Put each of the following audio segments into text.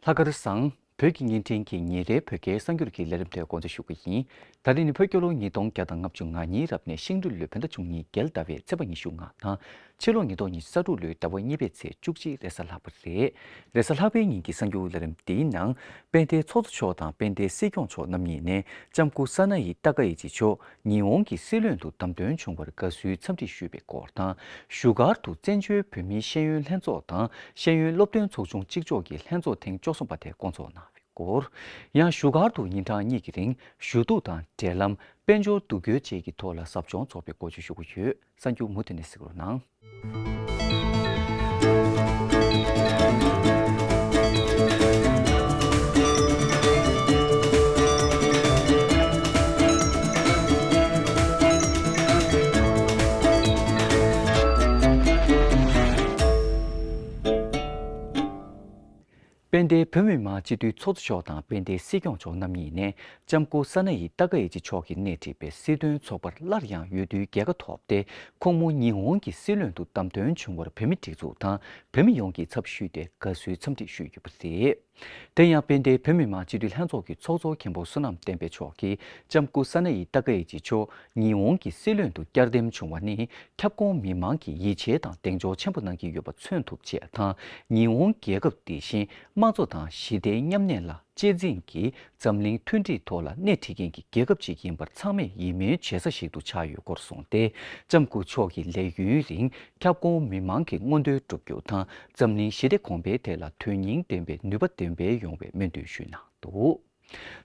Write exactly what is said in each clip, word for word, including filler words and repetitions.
ལྷག་དཀར་བཟང་། བོད་ཀྱི་བརྙན་འཕྲིན་གྱི་ཉིན་རེའི་བོད་སྐད་གསར་འགྱུར་གྱི་ལས་རིམ་དེ་འགོ་འཛུགས་ཞུ་གི་ཡིན། ད་རིང་ནི་བོད་རྒྱལ་ལོ་ཉིས་སྟོང་བརྒྱ་དང་ལྔ་བཅུ་ང་གཉིས་རབ་གནས་ཤིང་སྦྲུལ་ལོའི་བོད་ཟླ་བཅུ་གཉིས་རྒྱལ་ཟླ་བའི་ཚེས་པ་ཉི་ཤུ་ལྔ་དང་། ཕྱི་ལོ་ཉིས་སྟོང་ཉི་ཤུ་རྩ་དྲུག་ལོའི་ཟླ་བ་གཉིས་པའི་ཚེས་བཅུ་གཅིག་རེས་གཟའ་ལྷག་པ་རེད། རེས་གཟའ་ལྷག་པའི་ཉིན་གྱི་གསར་འགྱུར་ལས་རིམ་འདིའི་ནང་། དཔལ་ལྡན་ཚོགས་གཙོ་མཆོག་དང་དཔལ་ལྡན་སྲིད་སྐྱོང་མཆོག་རྣམ་གཉིས་ནས་ལྕམ་སྐུ་ས་ན་ཡི་ཏ་ཀ་ཨི་ཅི་མཆོག་ཉི་ཧོང་གི་སྲིད་བློན་དུ་བདམས་ཐོན་བྱུང་བར་དགའ་བསུའི་འཚམས་འདྲི་ཞུས་པའི་སྐོར་དང་། བཞུགས་སྒར་དུ་བཙན་བྱོལ་བོད་མིའི་ཤེས་ཡོན་ལྷན་ཚོགས་དང་ཤེས་ཡོན་སློབ་སྟོན་ཚོགས་ཆུང་གཅིག་ལྕོགས་ཀྱི་ལྷན་ཚོགས་ཐེངས་བཅུ་གསུམ་པ་དེ་བསྐོང་ཚོགས་གནང་བའི་སྐོར། ཡང་བཞུགས་སྒར་དུ་ཉིན་གྲངས་གཉིས་ཀྱི་རིང་ཞུ་གཏུག་དང་འབྲེལ་ལམ་དཔལ་འབྱོར་འདུ་འགོད་བཅས་ཀྱི་ཐོག་ལ་ཟབ་སྦྱོང་ཚོགས་པའི་སྐོར་བརྗོད་ཞུ་གི་ཡོད། གསར་འགྱུར་མུ་མཐུད་ནས་གཟིགས་རོགས་གནང་། དཔལ་ལྡན་བོད་མི་མང་སྤྱི་འཐུས་ཚོགས་གཙོ་མཆོག་དང་དཔལ་ལྡན་སྲིད་སྐྱོང་མཆོག་རྣམ་གཉིས་ནས་ལྕམ་སྐུ་ས་ན་ཡི་ཏ་ཀ་ཨི་ཅི་མཆོག་གིས་སྣེ་ཁྲིད་པའི་སྲིད་དོན་ཚོགས་པར་སླར་ཡང་འོས་བསྡུའི་རྒྱལ་ཁ་ཐོབ་སྟེ། ཁོང་མོ་ཉི་ཧོང་གི་སྲིད་བློན་དུ་བདམས་ཐོན་བྱུང་བར་བོད་མི་སྒྲིག་འཛུགས་དང་བོད་མི་ཡོངས་ཀྱི་ཚབ་ཞུས་ཏེ་དགའ་བསུའི་འཚམས་འདྲི་ཞུས་ཡོད་པ་རེད། དེ་ཡང་དཔལ་ལྡན་བོད་མི་མང་སྤྱི་འཐུས་ལྷན་ཚོགས་ཀྱི་ཚོགས་གཙོ་མཁན་པོ་བསོད་ནམས་བསྟན་འཕེལ་མཆོག་གིས་ལྕམ་སྐུ་ས་ན་ཡི་ཏ་ཀ་ཨི་ཅི་མཆོག་ཉི་ཧོང་གི་སྲིད་བློན་དུ་བསྐྱར་འདེམས་བྱུང་བ་ནི། ཁྱབ་ཁོངས་མི་མང་གིས་ཡིད་ཆེས་དང་གདེང་འཇོག་ཆེན་པོ་གནང་གི་ཡོད་པ་མཚོན་ཐུབ་ཅེས་དང་། ཉི་ཧོང་རྒྱལ་ཁབ་དེ་བཞིན་དམངས་གཙོ་དང་ཞི་བདེའི་མཉམ་གནས་ལ་གཅེས་འཛིན་གྱིས་འཛམ་གླིང་མཐུན་སྒྲིལ་ཐོག་ལ་སྣེ་ཁྲིད་མཁན་གྱི་རྒྱལ་ཁབ་ཅིག་ཡིན་པར་ཚང་མས་ཡིད་སྨོན་བྱེད་ས་ཞིག་ཏུ་ཆགས་ཡོད་སྐོར་གསུངས་ཏེ། ལྕམ་སྐུ་མཆོག་གི་ལས་ཡུན་རིང་ཁྱབ་ཁོངས་མི་མང་གི་མངོན་འདོད་བསྒྲུབ་རྒྱུ་དང་འཛམ་གླིང་ཞི་བདེ་གོང་འཕེལ་ཐད་ལ་དོན་སྙིང་ལྡན་པའི་ནུས་པ་ལྡན་པའི་ཡོང་བའི་སྨོན་འདུན་ཞུས་གནང་འདུག་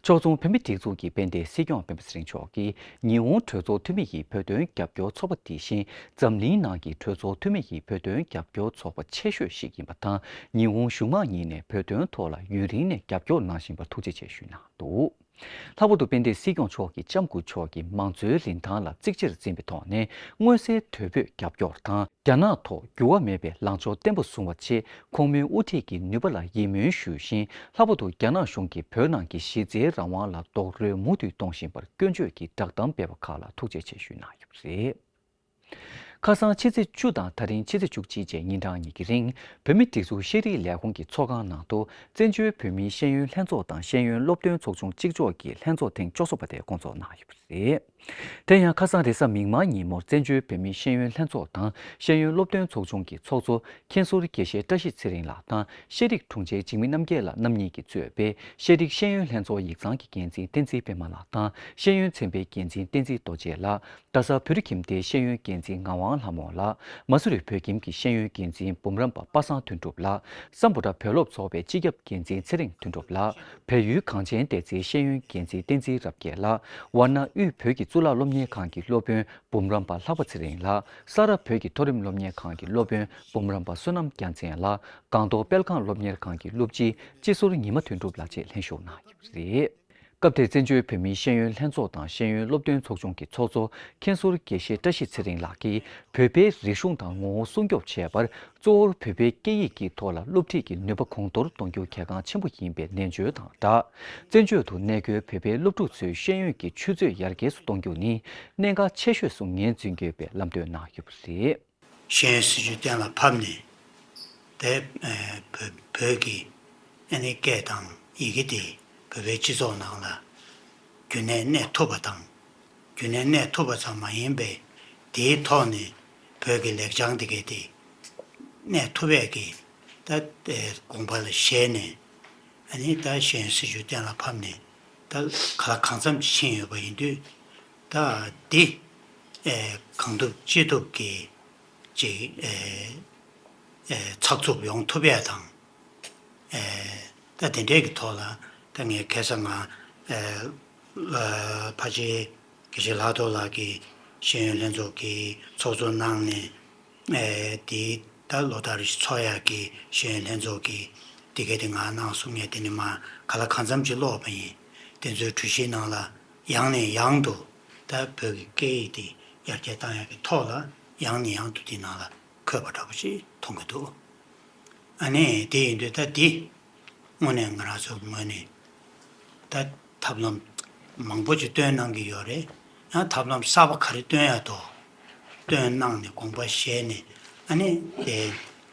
ཕྱོགས་མཚུངས་བོད་མི་སྒྲིག་འཛུགས་ཀྱི་དཔལ་ལྡན་སྲིད་སྐྱོང་སྤེན་པ་ཚེ་རིང་མཆོག་གིས་ཉི་ཧོང་གྲོས་ཚོགས་འཐུས་མི་ཡི་བོད་དོན་རྒྱབ་སྐྱོར་ཚོགས་པ་དེ་བཞིན་འཛམ་གླིང་ནང་གི་གྲོས་ཚོགས་འཐུས་མི་ཡི་བོད་དོན་རྒྱབ་སྐྱོར་ཚོགས་པ་ཆེ་ཤོས་ཤིག་ཡིན་པ་དང་། ཉི་ཧོང་གཞུང་མང་གཉིས་ནས་བོད་དོན་ཐོག་ལ་ཡུན་རིང་ནས་རྒྱབ་སྐྱོར་གནང་བཞིན་པར་ཐུགས་རྗེ་ཆེ་ཞུས་གནང་འདུག་ལྷག་པར་དུ་དཔལ་ལྡན་སྲིད་སྐྱོང་མཆོག་གིས་ལྕམ་སྐུ་མཆོག་གིས་མང་གཙོའི་རིན་ཐང་ལ་གཙིགས་ཆེར་འཛིན་པའི་ཐོག་ནས་མངོན་གསལ་དོད་པོས་རྒྱབ་སྐྱོར་དང་རྒྱ་ནག་ཐོག་འགྱུར་བ་མེད་པའི་ལངས་ཕྱོགས་བརྟན་པོ་བཟུང་བ་ཆེད་ཁོང་མོའི་དབུ་ཁྲིད་ཀྱི་ནུས་པ་ལ་ཡིད་སྨོན་ཞུ་བཞིན། ལྷག་པར་དུ་རྒྱ་ནག་གཞུང་གིས་བོད་ནང་གི་གཞི་རྩའི་རང་དབང་ལ་རྡོག་རོལ་མུ་མཐུད་གཏོང་བཞིན་པར་སྐྱོན་བརྗོད་ཀྱི་བསྒྲགས་གཏམ་སྤེལ་བ་ཁག་ལ་ཐུགས་རྗེ་ཆེ་ཞུས་གནང་ཡོད་པ་རེད། ཁ་སང་ཕྱི་ཚེས་བཅུ་དང་ད་རིང་ཕྱི་ཚེས་བཅུ་གཅིག་བཅས་ཉིན་གྲངས་གཉིས་ཀྱི་རིང་བོད་མི་སྒྲིག་འཛུགས་ཤེས་རིག་ལས་ཁུངས་ཀྱི་ཚོགས་ཁང་ནང་དུ་བཙན་བྱོལ་བོད་མིའི་ཤེས་ཡོན་ལྷན་ཚོགས་དང་ཤེས་ཡོན་སློབ་སྟོན་ཚོགས་ཆུང་གཅིག་ལྕོགས་ཀྱི་ལྷན་ཚོགས་ཐེངས་བཅུ་གསུམ་པ་དེ་བསྐོང་ཚོགས་གནང་ཡོད་པ་རེད། དེ་ཡང་ཁ་སང་རེས་གཟའ་མིག་དམར་ཉིན་མོར་བཙན་བྱོལ་བོད་མིའི་ཤེས་ཡོན་ལྷན་ཚོགས་དང་ཤེས་ཡོན་སློབ་སྟོན་ཚོགས་ཆུང་གི་ཚོགས་གཙོ་མཁན་ཟུར་དགེ་བཤེས་བཀྲ་ཤིས་ཚེ་རིང་ལགས་དང་ཤེས་རིག་དྲུང་ཆེ་འཇིགས་མེད་རྣམ་རྒྱལ་ལགས་རྣམ་གཉིས་ཀྱིས་གཙོས་པའི་ཤེས་རིག་ཤེས་ཡོན་ལྷན་ཚོགས་ཡིག་ཚང་གི་འགན་འཛིན་བསྟན་འཛིན་པད་མ་ལགས་དང་ཤེས་ཡོན་ཚན་པའི་འགན་འཛིན་བསྟན་འཛིན་རྡོ་རྗེ་ལགས། རྡ་ས་བོད་རིགས་ཁྱིམ་སྡེའི་ཤེས་ཡོན་འགན་འཛིན་ངག་དབང་ལྷ་མོ་ལགས། མ་སུ་རི་བོད་ཁྱིམ་གྱི་ཤེས་ཡོན་འགན་འཛིན་འབུམ་རམས་པ་པ་སངས་དོན་གྲུབ་ལགས། སམ་བྷོ་ཊ་བོད་སློབ་ཚོགས་པའི་སྤྱི་ཁྱབ་འགན་འཛིན་ཚེ་རིང་དོན་གྲུབ་ལགས། བལ་ཡུལ་གངས་ཅན་བདེ་རྩའི་ཤེས་ཡོན་འགན་འཛིན་བསྟན་འཛིན་རབ་རྒྱས་ལགས། ཝཱ་ཎ་དབུས་བོད་ཀྱི་གཙུག་ལག་སློབ་གཉེར་ཁང་གི་སློབ་དཔོན་འབུམ་རམས་པ་ལྷག་པ་ཚེ་རིང་ལགས། ས་རཱ་བོད་ཀྱི་མཐོ་རིམ་སློབ་གཉེར་ཁང་གི་སློབ་དཔོན་འབུམ་རམས་པ་བསོད་ནམས་རྒྱལ་མཚན་ལགས། སྒང་ཏོག་དཔལ་ཁང་སློབ་གཉེར་ཁང་གི་སློབ་སྤྱི་སྤྱི་ཟུར་ཉི་མ་དོན་གྲུབ་ལགས་བཅས་ལྷན་ཞུགས་གནང་ཡོད་པ་རེད། སྐབས་དེར་བཙན་བྱོལ་བོད་མིའི་ཤེས་ཡོན་ལྷན་ཚོགས་དང་ཤེས་ཡོན་སློབ་སྟོན་ཚོགས་ཆུང་གི་ཚོགས་གཙོ་མཁན་ཟུར་དགེ་བཤེས་བཀྲ་ཤིས་ཚེ་རིང་ལགས་ཀྱིས་བོད་པའི་རིག་གཞུང་དང་ངོ་བོ་སྲུང་སྐྱོབ་བྱེད་པར་གཙོ་བོར་བོད་པའི་སྐད་ཡིག་གི་ཐོག་ལ་སློབ་ཁྲིད་ཀྱི་ནུས་པ་གོང་མཐོར་གཏོང་རྒྱུ་གལ་འགངས་ཆེན་པོ་ཡིན་པའི་ནན་བརྗོད་དང་སྦྲགས། བཙན་བྱོལ་དུ་གནས་འཁོད་བོད་པའི་སློབ་ཕྲུག་ཚོའི་ཤེས་ཡོན་གྱི་ཆུ་ཚད་ཡར་རྒྱས་སུ་གཏོང་རྒྱུ་ནི་གནད་འགག་ཆེ་ཤོས་སུ་ངོས་འཛིན་དགོས་པའི་ལམ་སྟོན་གནང་ཡོད་པ་རེད། ཤེས་ཡོན་སྲིད་བྱུས་གཏན་ལ་ཕབ་ནས་དེ་ཨ་བོད་བོད་ཀྱི་ཨ་ནི་སྐད་དང་ཡི་གེ་དེ་བོད་པའི་སྤྱི་ཚོགས་ནང་ལ་རྒྱུན་གནས་གནས་ཐུབ་པ་དང་། རྒྱུན་གནས་གནས་ཐུབ་པ་ཙམ་མ་ཡིན་པའི་དེའི་ཐོག་ནས་བོད་ཀྱི་ལེགས་བྱང་དེ་གས་དེ་གནས་ཐུབ་པའི་གི་ད་ཨ་དགོངས་པ་ལ་བཞེས་ནས་ཨ་ནི་ད་ཤེས་ཡོན་སྲིད་བྱུས་གཏན་ལ་ཕབ་ནས་ད་ག་ལ་གང་འཚམ་ཕྱིན་ཡོད་པ་ཡིན་དུས། ད་འདི་ཨེ་གང་ཐུབ་ཅི་ཐུབ་ཀྱིས་ཅིག་ཨེ་ཨེ་ཚགས་ཚུད་ཡོང་ཐུབ་ཡ་དང་། ཨེ་ད་དེ་འདྲའི་གི་ཐོག་ལ་ད་ངས་ཁ་སང་ང་ཨེ་ལ་ཕལ་ཆེར་དགེ་བཤེས་ལྷག་རྡོར་ལགས་ཀྱིས་ཤེས་ཡོན་ལྷན་ཚོགས་ཀྱི་ཚོགས་གཙོ་གནང་ནས། ཨེ་དེ་ད་ལོ་ལྟར་ཚོགས་ཡག་གི་ཤེས་ཡོན་ལྷན་ཚོགས་ཀྱི་དེ་ག་དེ་ང་གནང་གསུང་ཡ་དེ་ནི་མ་ག་ལ་གང་འཚམ་ཅིག་ཀློག་པ་ཡིན། དེ་ཚོའི་གྲོས་གཞིའི་ནང་ལ་ཡང་ནས་ཡང་དུ་ད་བོད་ཀྱི་སྐད་ཡིག་དེ་ཡར་རྒྱས་བཏང་ཡག་གི་ཐོག་ལ་ཡང་ནས་ཡང་དུ་དེ་ནང་ལ་འཁོད་པ་འདྲ་པོ་ཞིག་མཐོང་གི་འདུག་ཨ་ནི་དེ་ཡིན་དུས་ད་འདི་དངོས་གནས་ང་རང་ཚོ་ངོས་ནས་ད་ཐབས་ལམ་མང་པོ་ཅིག་སྟོན་གནང་གི་ཡོད་རེད། ཡང་ཐབས་ལམ་གསར་པ་ག་རེ་སྟོན་ཡག་འདུག་སྟོན་གནང་ནས་དགོངས་པ་བཞེས་ནས་ཨ་ནི་དེ་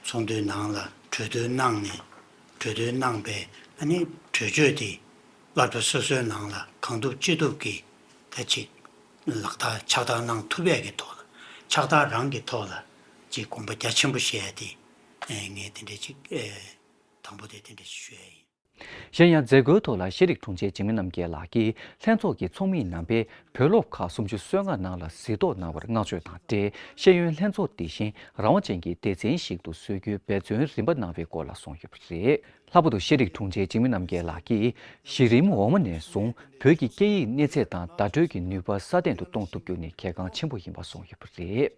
ཚོགས་འདུའི་ནང་ལ་གྲོས་བསྡུར་གནང་ནས་ གྲོས་བསྡུར་གནང་པའི་ཨ་ནི་གྲོས་ཆོད་དེ་སློབ་གྲྭ་སོ་སོའི་ནང་ལ་གང་ཐུབ་ཅི་ཐུབ་ཀྱིས་ད་ཅིག་ལག་བསྟར་ཕྱག་བསྟར་གནང་ཐུབ་ཡས་ཀྱི་ཐོག་ལ་ཕྱག་བསྟར་རང་གི་ཐོག་ལ་ཅིག་དགོངས་པ་རྒྱ་ཆེན་པོ་བཞེས་ཡས་དེ་ངས་དེ་འདྲ་ཅིག་དང་པོ་དེ་དེ་འདྲ་ཞུ་ཡས་ཡིན། གཞན་ཡང་མཛད་སྒོའི་ཐོག་ལ་ཤེས་རིག་དྲུང་ཆེ་འཇིགས་མེད་རྣམ་རྒྱལ་ལགས་ཀྱིས་ལྷན་ཚོགས་ཀྱི་ཚོགས་མི་རྣམ་པས་བོད་སློབ་ཁག་སུམ་ཅུ་སོ་ལྔ་ནང་ལ་གཟིགས་རྟོག་གནང་བར་བསྔགས་བརྗོད་དང་འབྲེལ་ཤེས་ཡོན་ལྷན་ཚོགས་འདི་བཞིན་རང་དབང་ཅན་གྱི་སྡེ་ཚན་ཞིག་ཏུ་བཟོ་རྒྱུའི་འབད་བརྩོན་རིམ་པ་གནང་བའི་སྐོར་ལ་གསུངས་ཡོད་པ་རེད། ལྷག་པར་དུ་ཤེས་རིག་དྲུང་ཆེ་འཇིགས་མེད་རྣམ་རྒྱལ་ལགས་ཀྱིས་གཞི་རིམ་འོག་མ་ནས་བཟུང་བོད་ཀྱི་སྐད་ཡིག་གནས་ཚད་དང་བརྡ་སྤྲོད་ཀྱི་ནུས་པ་སྲ་བརྟན་དུ་གཏོང་ཐུབ་རྒྱུ་ནི་གལ་འགངས་ཆེན་པོ་ཡིན་པ་གསུངས་ཡོད་པ་རེད།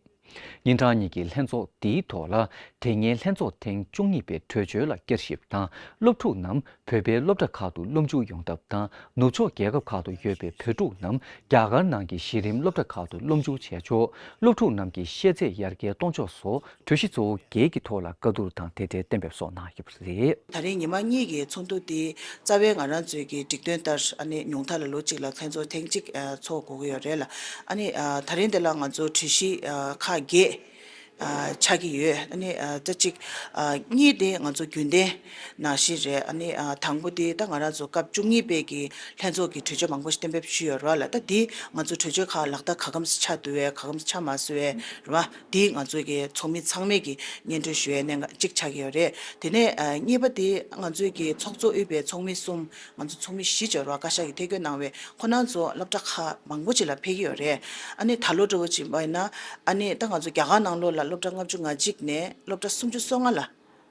ཉིན་གྲངས་གཉིས་ཀྱི་ལྷན་ཚོགས་འདིའི་ཐོག་ལ་དེ་སྔའི་ལྷན་ཚོགས་ཐེངས་བཅུ་གཉིས་པའི་གྲོས་ཆོད་ལ་བསྐྱར་ཞིབ་དང་སློབ་ཕྲུག་རྣམས་བོད་པའི་སློབ་གྲྭ་ཁག་ཏུ་སློབ་འཇུག་ཡོང་ཐབས་དང་ནུབ་ཕྱོགས་རྒྱལ་ཁབ་ཁག་ཏུ་ཡོད་པའི་བོད་ཕྲུག་རྣམས་རྒྱ་གར་ནང་གི་གཞི་རིམ་སློབ་གྲྭ་ཁག་ཏུ་སློབ་འཇུག་བྱས་ཆོག་སློབ་ཕྲུག་རྣམས་ཀྱི་ཤེས་ཚད་ཡར་རྒྱས་གཏོང་ཕྱོགས་སོགས་གྲོས་གཞི་གཙོ་བོ་བརྒྱད་ཀྱི་ཐོག་ལ་བཀའ་བསྡུར་དང་དེ་འབྲེལ་གཏན་འབེབས་སོགས་གནང་ཡོད་པ་རེད། ད་རེས་ཉི་མ་གཉིས་ཀྱི་ཚོགས་འདུ་དེ་རྩ་བའི་ང་རང་ཚོའི་གི་སྒྲིག་དོན་ལྟར་ཨ་ནི་ཉུང་མཐའ་ལ་ལོ་གཅིག་ལ་ལྷན་ཚོགས་ཐེངས་གཅིག་ཨ་ཚོགས་དགོས་ཀྱི་ཡོད་རེད་ལ། ཨ་ནི་ཨ་ད་རིང་འདི་ལ་ང་ཚོ་གྲོས་གཞི་ཨ་ཁག་བརྒྱད་ཨ་ཆགས་ཀྱི་ཡོད། ཨ་ནི་ཨ་ད་གཅིག་ཨ་གཉིས་དེ་ང་ཚོ་རྒྱུན་ལྡན་ནང་བཞིན་རེད། ཨ་ནི་ཨ་དང་པོ་དེ་ད་ང་རང་ཚོ་སྐབས་བཅུ་གཉིས་པའི་གི་ལྷན་ཚོགས་ཀྱི་གྲོས་ཆོད་མང་པོ་ཞིག་གཏན་འབེབས་ཞུས་ཡོད་རེད་ལ། ད་འདི་ང་ཚོ་གྲོས་ཆོད་ཁག་ལག་བསྟར་ག་གམ་ཆགས་འདུག་བས་ག་གམ་ཆགས་མ་སོང་བས་རེད་བ། འདི་ང་ཚོ་གི་ཚོགས་མི་ཚང་མས་ཀྱི་སྙན་སྒྲོན་ཞུ་ཡའི་གནད་འགག་གཅིག་ཆགས་ཀྱི་ཡོད་རེད། དེ་ནས་ཨ་གཉིས་པ་དེ་ང་ཚོའི་གི་ཚོགས་གཙོ་དབུས་པའི་ཚོགས་མི་གསུམ། ང་ཚོ་ཚོགས་མི་བཞི་བྱས་རོགས་བཀའ་ཤག་གིས་ཐད་བསྐོས་གནང་བའི་ཁོ་ན་ཚོ་སློབ་གྲྭ་ཁག་མང་པོ་ཅིག་ལ་ཕེབས་ཀྱི་ཡོད་རེད། ཨ་ནི་ད་ལོ་འདྲ་བོ་ཅིག་བྱས་ན་ཨ་ནི་ད་ང་ཚོ་རྒྱ་གར་ནང་ལོགས་ལ་སློབ་གྲྭ་ལྔ་བཅུ་ང་གཅིག་ནས་སློབ་གྲྭ་སུམ་ཅུ་སོ་ལྔ་ལ་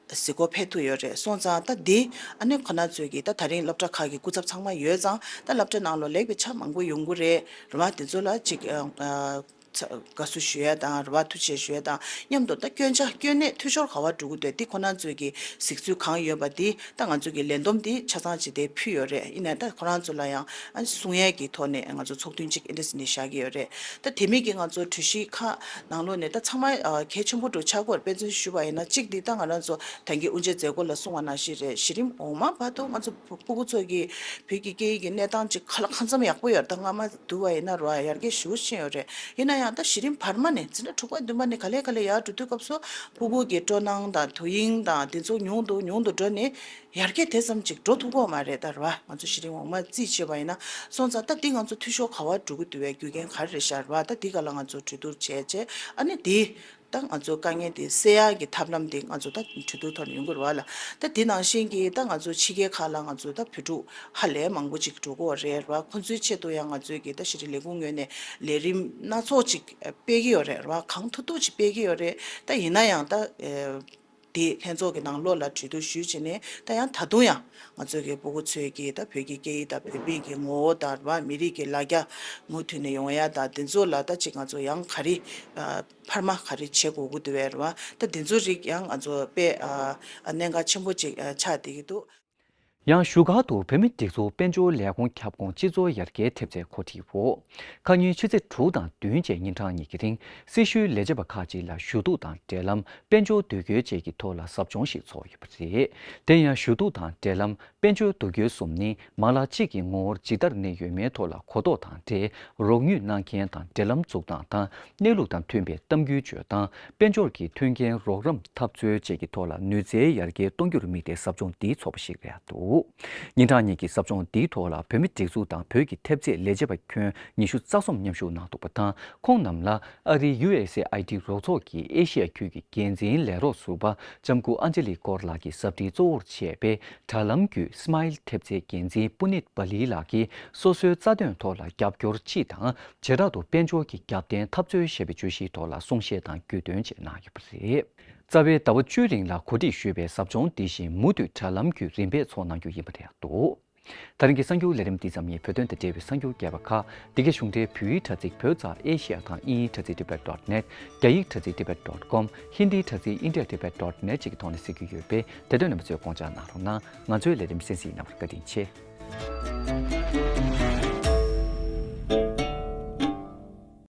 གཟིགས་སྐོར་ཕེབས་ཐུབ་ཡོད་རེད། སོང་ཙང་ད་འདི་ཨ་ནི་ཁོ་ན་ཚོས་ཀྱིས་ད་ད་རིང་སློབ་གྲྭ་ཁག་གི་སྐུ་ཚབ་ཚང་མ་ཡོད་ཙང་ད་སློབ་གྲྭ་ནང་ལོགས་ལེགས་པའི་ཆ་མང་པོ་ཡོང་གི་རེད། རེད་བ། དེ་ཚོ་ལ་ཅིག་ཨ་ཨ། ཚ་དགའ་བསུ་ཞུ་ཡ་དང་རེད་བ། ཐུགས་རྗེ་ཆེ་ཞུ་ཡ་དང་མཉམ་དུ་ད་སྐྱོན་ཆ་སྐྱོན་གནད་འཐུས་ཤོར་ག་བ་འགྲོ་གི་འདུག་འདི་ཁོ་ན་ཚོས་ཀྱི་གཟིགས་ཚུལ་གང་ཡོད་པ་འདི་ད་ང་ཚོས་ཀྱི་ལས་བསྡོམས་འདི་ཆ་ཚང་བྱས་ཏེ་ཕུལ་ཡོད་རེད། ཡིན་ནའི་ད་ཁོ་རང་ཚོ་ལ་ཡང་ཨ་གསུང་ཡས་ཀྱི་ཐོག་ནས་ང་ཚོ་ཚོགས་ཐུན་གཅིག་ཨེ་འདྲ་ཟེར་ནས་བཞག་གི་ཡོད་རེད། ད་དེ་མིན་གྱི་ང་ཚོ་གྲོས་གཞི་ཁག་ནང་ལོགས་ནས་ད་ཚང་མ་ཨ་གལ་ཆེན་པོ་འགྲོ་ཆགས་སྐོར་དཔེ་མཚོན་ཞུ་བ་ཡིན་ན། གཅིག་འདི་ད་ང་རང་ཚོ་ད་གིན་དབུ་འབྱེད་མཛད་སྒོ་ལ་གསུང་བ་ནང་བཞིན་རེད། གཞི་རིམ་འོག་མ་བར་དུ་ང་ཚོ་སྤུ་གུ་ཚོ་གི་བོད་ཀྱི་སྐད་ཡིག་གི་གནས་སྟངས་ཅིག་ག་ལ་གང་འཚམ་ཡག་པོ་ཡོད། ད་སྔ་མ་བསྡུར་བ་ཡིན་ན་རོ་ཡར་རྒྱས་ཞེ་པོ་ཕྱིན་ཡོད་རེད། ཡིན་ན་ཡང་ད་གཞི་རིམ་བར་མ་ནས་འཛིན་གྲྭ་དྲུག་པ་བདུན་པ་ནས་ག་ལེ་ག་ལེ་ཡར་འགྲོ་དུས་སྐབས་སུ་སྤུ་གུ་གི་སྤྲོ་སྣང་དང་དོ་དབྱིངས་དང་དེ་ཚོ་ཉུང་དུ་ཉུང་དུ་འགྲོ་ནས་ཡར་རྒྱས་དེ་ཙམ་ཅིག་འགྲོ་ཐུབ་ཀྱི་ཡོད་མ་རེད། ད་རོ་ང་ཚོ་གཞི་རིམ་འོག་མ་རྩིས་བྱས་པ་ཡིན་ན། སོང་ཙང་ད་འདི་ང་ཚོ་འཐུས་ཤོར་ག་བ་འགྲོ་གི་འདུག་བའི་རྒྱུ་རྐྱེན་ག་རེ་རེད་ཤག་རོ། ད་འདི་ག་ལ་ང་ཚོ་གྲོས་བསྡུར་བྱས་བྱས་ཨ་ནི་འདི། ད་ང་ཚོ་དཀའ་ངལ་དེ་སེལ་ཡག་གི་ཐབས་ལམ་དེ་ང་ཚོ་ད་གྲོས་བསྡུར་ཐོག་ནས་ཡོང་གི་རེད་བ་ལ། ད་དེ་ནང་བཞིན་གྱི་ད་ང་ཚོ་ཕྱི་རྒྱལ་ཁག་ལ་ང་ཚོ་ད་བོད་ཕྲུག་ཧ་ལས་མང་པོ་ཅིག་འགྲོ་གི་ཡོད་རེད་བ། ཁོང་ཚོའི་ཆེད་དུ་ཡང་ང་ཚོའི་གི་ད་ཤེས་རིག་ལས་ཁུངས་ངོས་ནས་ལས་རིམ་སྣ་ཚོགས་ཅིག་སྤེལ་གྱི་ཡོད་རེད་བ། གང་ཐུབ་ཐུབ་ཅིག་སྤེལ་གྱི་ཡོད་རེད། ད་ཡིན་ན་ཡང་ད་དེ་ལྷན་ཚོགས་ཀྱི་ནང་ལོགས་ལ་གྲོས་བསྡུར་ཞུས་བྱས་ནས་ད་ཡང་ད་དུང་ཡང་ང་ཚོའི་གི་སྤུ་གུ་ཚོའི་གི་ད་བོད་ཀྱི་སྐད་ཡིག་དང་བོད་མིའི་གི་ངོ་བོ་དང་རེད་བ། མི་རིགས་ཀྱི་ལ་རྒྱ་མུ་མཐུད་ནས་ཡོང་ཡ་དང་དེ་ཚོ་ལ་ད་ཅིག་ང་ཚོ་ཡང་ག་རེ་འཕར་མ་ག་རེ་བྱེད་དགོས་ཀྱི་འདུག་བས་རེད་བ། ད་དེ་ཚོ་རིགས་ཡང་ང་ཚོ་དཔེ་ཨ་ཨ་གནད་འགག་ཆེན་པོ་ཅིག་ཨ་ཆགས་བསྡད་ཀྱི་འདུག། ཡང་བཞུགས་སྒར་དུ་བོད་མི་སྒྲིག་འཛུགས་དཔལ་འབྱོར་ལས་ཁུངས་ཁྱབ་ཁོངས་སྤྱི་ཚོགས་ཡར་རྒྱས་ཐེབས་རྩའི་གོ་སྒྲིག་འོག་ཁ་ཉིན་ཕྱི་ཚེས་དྲུག་དང་བདུན་བཅས་ཉིན་གྲངས་གཉིས་ཀྱི་རིང་སྲི་ཞུའི་ལས་བྱེད་པ་ཁག་ཅིག་ལ་ཞུ་གཏུག་དང་འབྲེལ་ལམ་དཔལ་འབྱོར་དུས་འགྱུར་བཅས་ཀྱི་ཐོག་ལ་ཟབ་སྦྱོང་ཞིག་ཚོགས་ཡོད་པ་རེད། དེ་ཡང་ཞུ་གཏུག་དང་འབྲེལ་ལམ་དཔལ་འབྱོར་དུས་འགྱུར་གསུམ་ནི་མ་ལག་གཅིག་གི་ངོ་བོར་ཇི་ལྟར་གནས་ཡོད་མེད་ཐོག་ལ་གོ་རྟོགས་དང་འབྲེལ་རོགས་དངུལ་གནང་མཁན་དང་འབྲེལ་ལམ་འཛུགས་སྟངས་དང་གནས་ལུགས་དང་མཐུན་པའི་གཏམ་རྒྱུད་བརྗོད་སྟངས། དཔལ་འབྱོར་གྱི་མཐུན་རྐྱེན་རོགས་རམ་འཐབ་རྩོད་བཅས་ཀྱི་ཐོག་ལ་ནུས་རྩལ་ཡར་རྒྱས་གཏོང་རྒྱུར་དམིགས་ཏེ་ཟབ་སྦྱོང་འདིའི་ཚོགས་པ་ཞིག་རེད་འདུག། ཉིན་གྲངས་གཉིས་ཀྱི་ཟབ་སྦྱོང་འདིའི་ཐོག་ལ་བོད་མི་སྒྲིག་འཛུགས་དང་བོད་ཀྱི་ཐེབས་རྩའི་ལས་བྱེད་པ་ཁྱོན་ཉི་ཤུ་རྩ་གསུམ་མཉམ་ཞུགས་གནང་འདུག་པ་དང་། ཁོང་རྣམས་ལ་ཨ་རིའི་ཡུ་ཨེས་ཨེ་ཨའི་ཏི་རོགས་ཚོགས་ཀྱི་ཨེ་ཤི་ཡ་ཁུལ་གྱི་འགན་འཛིན་ལས་རོགས་ཟུར་པ་ལྕམ་སྐུ་ཨན་ཇེ་ལི་ཀོར་ལགས་ཀྱིས་ཟབ་ཁྲིད་གཙོ་བོར་བྱས་པའི་དྲ་ལམ་བརྒྱུད་སི་མའི་ལི་ཐེབས་རྩའི་འགན་འཛིན་པུ་ནིད་པ་ལི་ལགས་ཀྱིས་སོ་སོའི་རྩ་དོན་ཐོག་ལ་རྒྱབ་སྐྱོར་སྤྱི་དང་། བྱེ་བྲག་ཏུ་དཔལ་འབྱོར་གྱི་རྒྱབ་རྟེན་འཐབ་རྩོད་ཞེས་པའི་བརྗོད་གཞིའི་ཐོག་ལ་གསུང་བཤད་དང་རྒྱུས་སྟོན་བཅས་གནང་ཡོད་པ་རེད། རྩ་བའི་ཟླ་བ་བཅུའི་རིང་ལ་གོ་སྒྲིག་ཞུས་པའི་ཟབ་སྦྱོང་འདི་བཞིན་མུ་མཐུད་དྲ་ལམ་བརྒྱུད་རིམ་པས་ཚོགས་གནང་རྒྱུ་ཡིན་པ་རེད་འདུག། ད་རིང་གི་གསར་འགྱུར་ལས་རིམ་འདི་ཙམ་ཡིན། བོད་དོན་དང་འབྲེལ་བའི་གསར་འགྱུར་རྒྱས་པ་ཁག་འདི་གའི་གཞུང་འབྲེལ་བོད་ཡིག་དྲ་ཚིགས་བོད་ཙ་ཨེ་ཤི་ཡ་དང་དབྱིན་ཡིག་དྲ་ཚིགས་ཏི་བེད་ཌོཊ་ནེཊ། རྒྱ་ཡིག་དྲ་ཚིགས་ཏི་བེད་ཌོཊ་ཀོམ། ཧིན་དིའི་དྲ་ཚིགས་ཨིན་ཌི་ཡ་ཏི་བེད་ཌོཊ་ནེཊ་བཅས་ཀྱི་ཐོག་ནས་གཟིགས་རྒྱུ་ཡོད་པས་དེ་དོན་རྣམ་པ་ཚོས་དགོངས་འཇགས་གནང་རོགས་གནང་། ང་ཚོའི་ལས་རིམ་གསན་གཟིགས་གནང་བར་བཀའ་དྲིན་ཆེ།